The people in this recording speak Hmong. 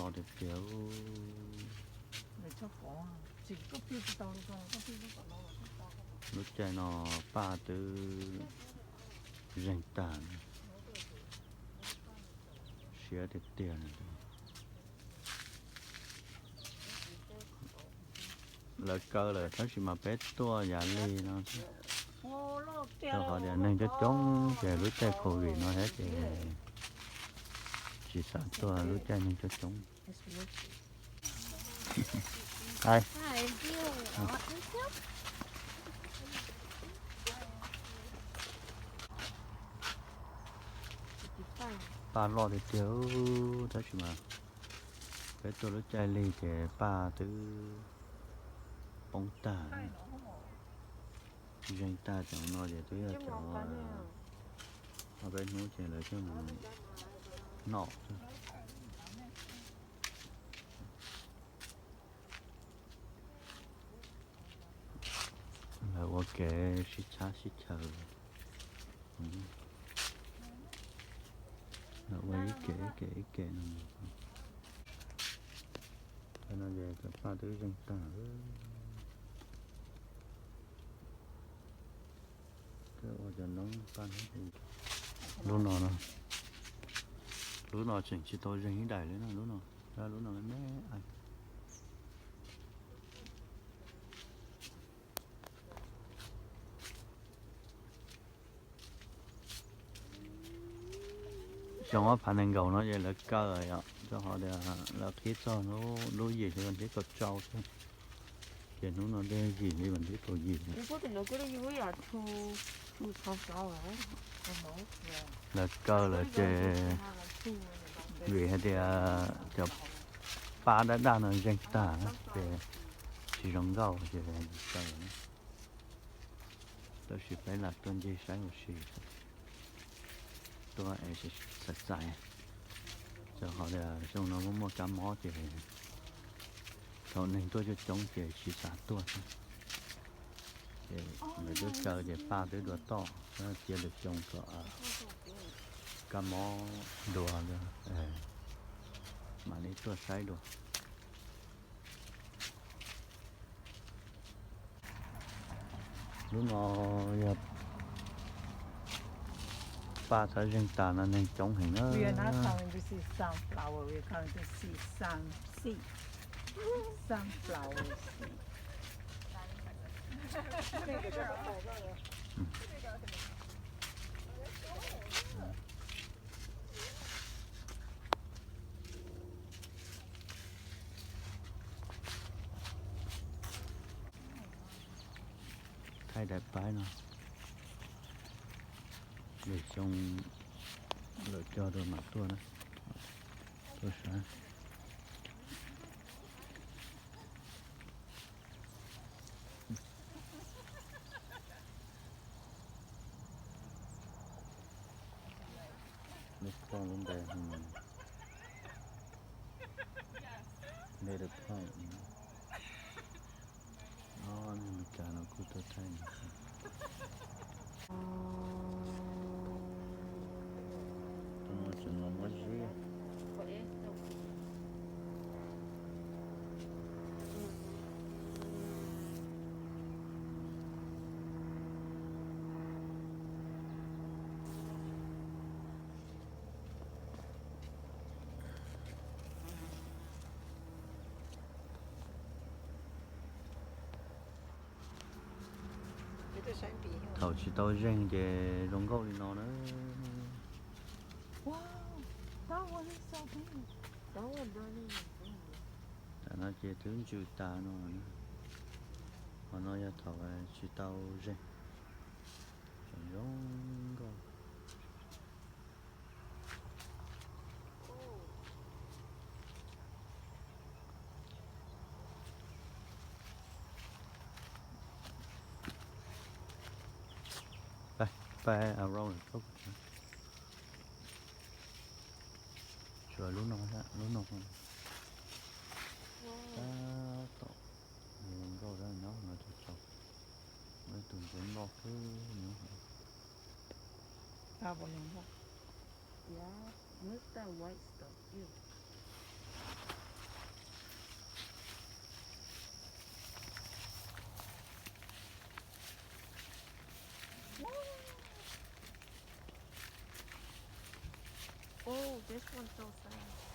Tiag tiag. Lub caij no paj twb zeeg tag, siab tiag tiag. Lawv kaw lawm tab sis mas peb tuaj yav lig no, rau qhov tias neeg coob coob ces lub caij covid no thiab ces tsis xav tuaj lub caij neeg coob coob. Paj loj tiag tiag, tab sis mas peb tuaj lub caij lig ces paj twb poob tag, zeeg tag. Cov no ces twb yog cov ob peb hnub ces lawv coj mus noj xwb. Lawv ua kev sib tshab sib chaw, lawv ua ib kev ib kev ib kev no. Cov no ces cov paj twb zeeg tag. Ua cov noob paj, lub no, lub no tseem tsis tau zeeg ib daim li na, lub no, lub no me me. Xyoo ob phav nees nkaum no ces lawv kaw yom, rau qhov tias lawv qhib txog lub yim hli vas thib kaum rau xwb, ces hnub no twb yim hli vas thib kaum yim. Lawv kaw lawm ces vim hais tias cov paj daj daj no zeeg tag ces tsis zoo nkauj ces kaw. Tab sis peb lam tuaj ncig saib ua si, tuaj es xaiv xaiv, rau qhov tias xyoo no muaj muaj kab mob ces thaum neeg tuaj coob coob ces tsis xav tuaj thiab. Ces lawv twb kaw ces paj twb dua toj, cia lwm xyoo kom kab mob dua mam li tuaj saib dua. Lub no yog paj txhab zeeg tas no neeg coob heev na. Thaij daim paib no, lwm xyoo lawm cog rau mam tuaj na, tuaj saib. Lub koj lub npe, npe the point. Ob neeg Meskas no kuj tuaj thaij no. Tus no tseem los muab zib. Thaum tsis tau zeeg ces zoo nkauj li no na. Tam no ces twb ntsws tas no. Qhov no yog thaum tsis tau zeeg, tseem zoo nkauj. Peb around the top. Tshuav lub no thiab, lub no tab tom zoo nkauj, nyob no tsaug tsaug, muaj ib tug ntsuav noj xwb nyob. Tab tom, muaj ib tug white stuff. This one so sad.